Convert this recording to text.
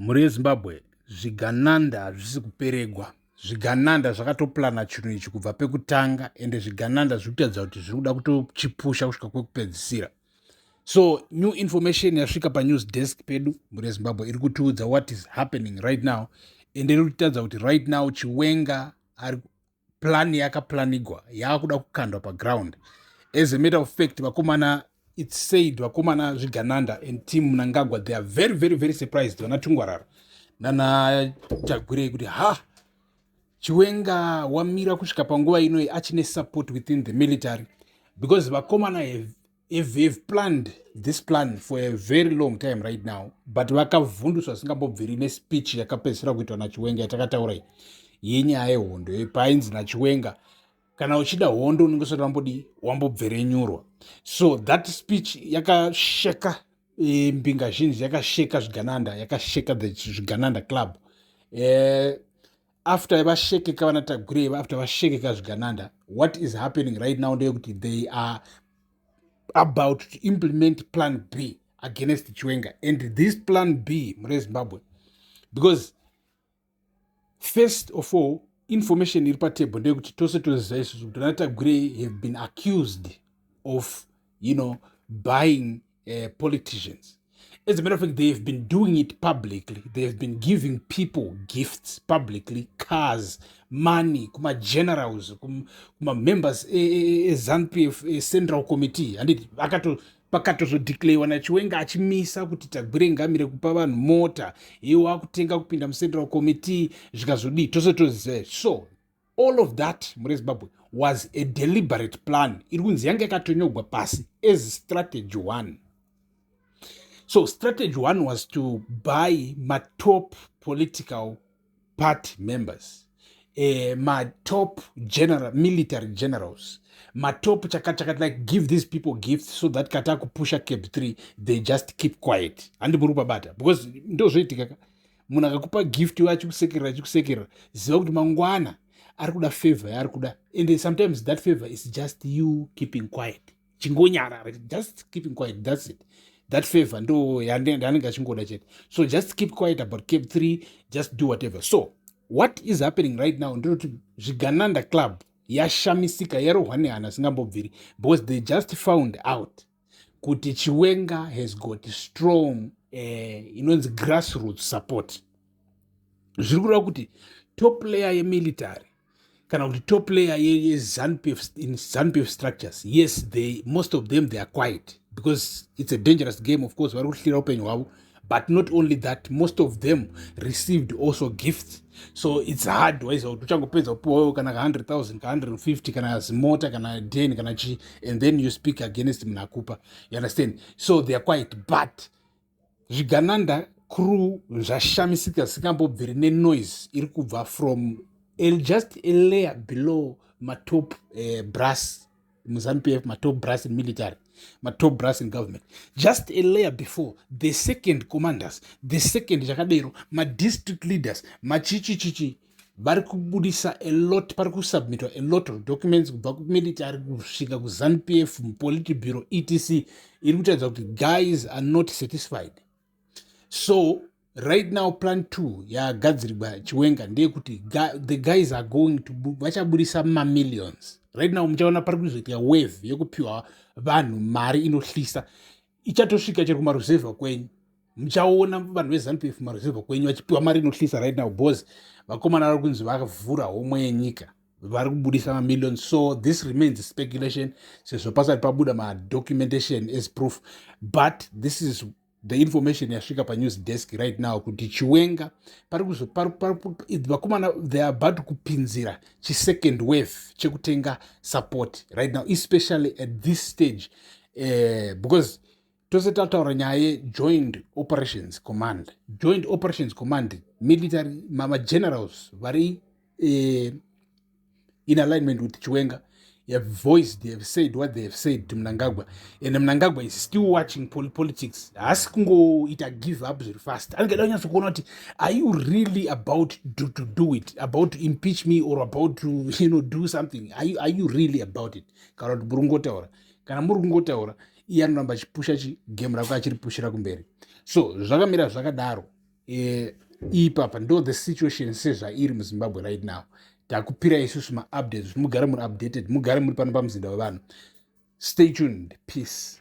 Mhuri yeZimbabwe, zvigananda hazvisi kuperegwa. Zvigananda zvakatoplana chinhu ichi kubva pekutanga, ende zvigananda zviri kutaridza kuti zviri kuda kutochipusha kusvika kwekupedzisira. So new information yasvika panews desk pedu, mhuri yeZimbabwe, iri kutiudza what is happening right now, ende iri kutitaridza kuti right now Chiwenga ari plan yakaplanigwa yaakuda kukandwa paground. As a matter of fact, vakomana, it's said vakomana zvigananda and team Mnangagwa, they are very, very, very surprised, vana Tungwarara nana Tagwirei, kuti ha, Chiwenga wamira kusvika panguva inoi achine support within the military, because vakomana have planned this plan for a very long time right now, but vakavhunduswa zvisingambobviri nespeech yakapedzisira kuitwa naChiwenga yatakataura iyi, yenyaya yehondo, painzi naChiwenga, "Kana uchida hondo unenge usati wambodi wambobverenyurwa." So that speech yakasheka mbinga zhinji, yakasheka zvigananda, yakasheka the Zvigananda Club. After vashekeka vana Tagwirei, after vashekeka zvigananda, what is happening right now ndeyekuti they are about to implement plan B against Chiwenga. And this plan B, mure Zimbabwe, because first of all, information iri patable ndeyekuti tose toziva isusu kuti vana Tagwirei have been accused of buying politicians. As a matter of fact, they have been doing it publicly. They have been giving people gifts publicly, cars, money, kuma-generals, kuma-members eZANU PF Central Committee, handiti? Pakatozodeclarewa naChiwenga achimisa kuti Tagwirei ngamire kupa vanhu mota, iwo akutenga kupinda muCentral Committee, zvikazodii, tose toziva. So all of that, mure Zimbabwe, was a deliberate plan iri kunzi yange yakatonyorwa pasi as strategy one. So strategy one was to buy matop political party members, matop general, military generals, matop chakati chakati, like give these people gifts so that kata kupusha CAB 3, they just keep quiet. Handi muri kupabata? Because ndo zvoitika ka, munhu akakupa gift iwe achikusekerera, achikusekerera, ziva kuti mangwana ari kuda favor yaari kuda, and sometimes that favor is just you keeping quiet. Chingonyarara, just keeping quiet, that's it. That favor ndo yaanenge achingoda chete. So just keep quiet about CAB 3, just do whatever. So what is happening right now ndinoti Zvigananda Club yashamisika, yarohwa nehana singambobviri, because they just found out kuti Chiwenga has got strong inonzi grassroots support. Zviri kureva kuti top layer yemilitary kana kuti top layer yeZANU PF, in ZANU PF structures, yes, they, most of them, they are quiet because it's a dangerous game, of course, vari kuhlira upenyu hwavo. But not only that, most of them received also gifts, so it's hard. Waiziva kuti uchangopedza kupiwawo kana ka 100 000, ka 150, kana zimota, kana den, kana chi, and then you speak against munhu akupa, you understand? So they are quiet, but Zvigananda crew zvashamisika zvisingambobviri nenoise iri kubva from just a layer below matop brass muZANU PF, matop brass in military, matop brass in government, just a layer before the second commanders, the second chakadero, madistrict leaders, machichichichi, vari kubudisa a lot. Pari kusubmitwa a lot of documents kubva kumilitary kusvika kuZANU PF mupolitburo, etc, iri kutaridza kuti guys are not satisfied. So right now, plan 2 yagadzirirwa Chiwenga ndeyekuti the guys are going to, vachabudisa mamillions right now. Muchaona pari kuzoitika wave yekupiwa vanhu mari inohlisa, ichatosvika chero kumaruzevha kwenyu. Muchaona vanhu veZANU PF maruzevha kwenyu vachipiwa mari inohlisa right now, because vakomana vari kunzi vakavhura homwe yenyika, vari kubudisa mamillions. So this remains speculation sezvo pasati pabuda madocumentation as proof, but this is the information yasvika panews desk right now, kuti Chiwenga pari kuzo vakomana, they are about kupinzira chisecond wave chekutenga support right now, especially at this stage, because tose tataura nyaya yejoint operations command. Joint Operations Command, military magenerals vari in alignment with Chiwenga have voiced, they have said what they have said to Mnangagwa, and Mnangagwa is still watching politics. Haasi kungoita give up zviri fast. Anenge da kunyatso kuona kuti, are you really about to do it, about to impeach me or about to do something? Are you really about it, kana kuti muri kungotaura? Kana muri kungotaura, iye anoramba achipusha chigame rako, achiripushira kumberi. So zvakamira zvakadaro. Ipapa ndo the situation sezvairi muZimbabwe right now. Takupira isusu maupdates, mugare muri updated, mugare muri pano pamuzinda wevanhu. Stay tuned. Peace.